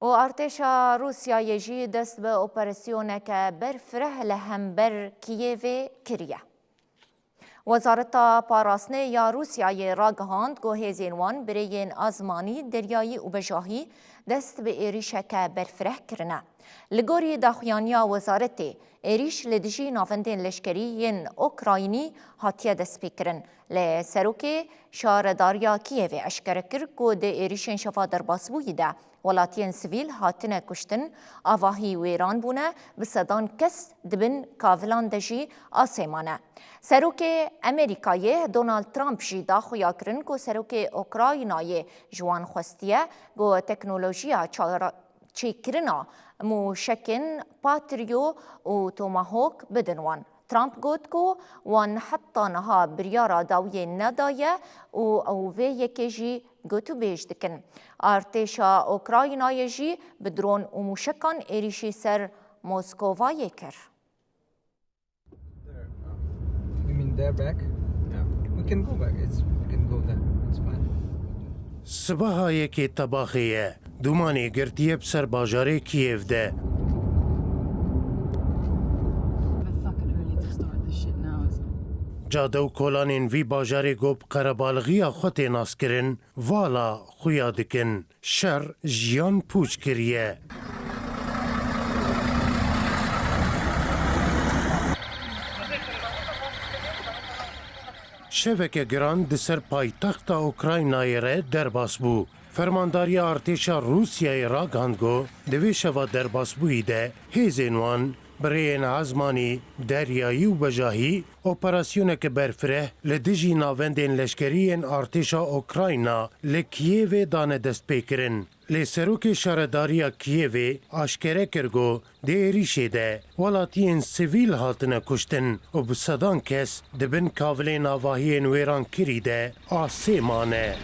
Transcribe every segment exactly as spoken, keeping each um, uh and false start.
û artêşa Rûsyayê jî dest bi operasyoneke berfireh li hember Kiyevê kiriye. Wezareta Parastinê ya Rûsyayê ragihand ku hêzên wan bi rêyên azmanî, deryayî û bejahî dest bi êrîşeke berfireh kirine. Li gorî daxuyaniya wezaretê, êrîş li dijî navendên leşkerî yên Ukraynî hatiye destpêkirin. Lê serokê şaredariya Kiyevê eşkere kir ku di êrîşên şeva derbasbûyî de welatiyên sivîl hatine kuştin, avahî wêran bûne, bi sedan kes di bin kavilan de jî asê mane. Serokê Amerîkayê Donald Trump jî da xuya kirin ku serokê Ukraynayê ji wan xwestiye ku teknolojiya çara-, çêkirina mûşekên Patriot û Tomahawk bidin wan. Trump got ku wan heta niha biryara dawiyê nedaye û ew vê yekê jî gotûbêj dikin. Artêşa Ukraynayê jî bi dron û mûşekan êrîşî ser Moskovayê kir. You mean they're back? Yeah. We can go back. It's, we can go there. It's fine. Sibaha yekê tebaxê ye. Dûmanê girtiye bi ser bajarê Kiyevê de. Cade û kolanên vî bajarê ku bi qerebalxiya xwe tê naskirin, vala xuya dikin. Şer jiyan pûç kiriye. Şeveke giran di ser paytexta Ukraynayê re derbas bû. Fermandariya artêşa Rûsyayê ragihand ku di vê şeva derbasbûyî de hêzên wan bi rêyên azmanî, deryayî û bejahî operasyoneke berfireh li dijî navendên leşkerî yên artêşa Ukrayna li Kiyevê dane destpêkirin. Lê serokê şaredariya Kiyevê aşkere kir ku di êrîşê de welatiyên sivîl hatine kuştin û bi sedan kes di bin kavilên avahiyên wêrankirî de asê mane.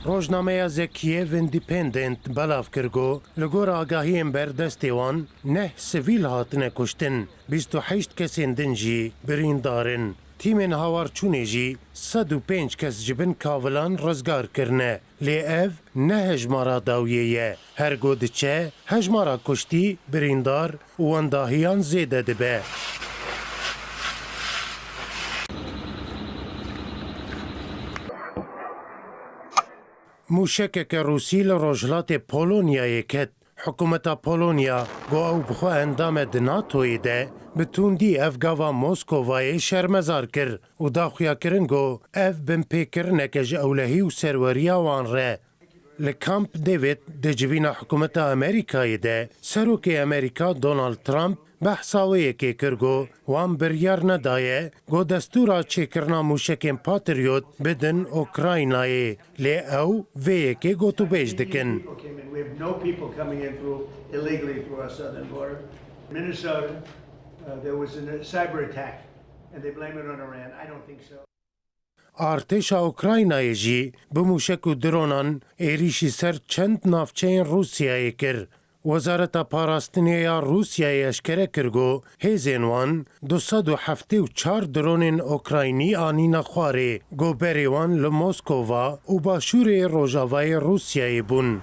Rojnameya The Kiev Independent belav kir ku li gor agahiyên berdestê wan neh sivîl hatine kuştin, bîst û heşt kesên din jî birîndar in. Tîmên hawarçûnê jî sed û pênc kes ji bin kavilan rizgar kirine. Lê ev ne hejmara dawiyê ye. Her go diçe, hejmara kuştî, birîndar û wendahiyan zêde dibe. Mûşekeke Rûsî li rojhilatê Polonyayê ket. Hikûmeta Polonya, ku ew bi xwe endam e di NATOyê de, bi tundî ev gava Moskovayê şermezar kir û da xuyakirin ku ev binpêkirineke ji ewlehî û serweriya wan re. Li Camp David di civîna hikûmeta Amerîkayê de serokê Amerîka Donald Trump behsa wê yekê kir ku wan biryar nedaye ku destûra çêkirina mûşekên Patriot bidin Ukraynayê, lê ew vê yekê gotûbêj dikin. People came in. We have no people coming in through, illegally through our southern border. Minnesota, uh, there was a cyber attack, and they blame it on Iran. I don't think so. Artêşa Ukraynayê jî bi mûşek û dronan êrîşî ser çend navçeyên Rûsyayê kir. Wezareta Parastinê ya Rûsyayê eşkere kir ku hêzên wan du sed û heftê û çar dronên Ukraynî anîne xwarê, ku berê wan li Moskova û başûrê rojavayê Rûsyayê bûn.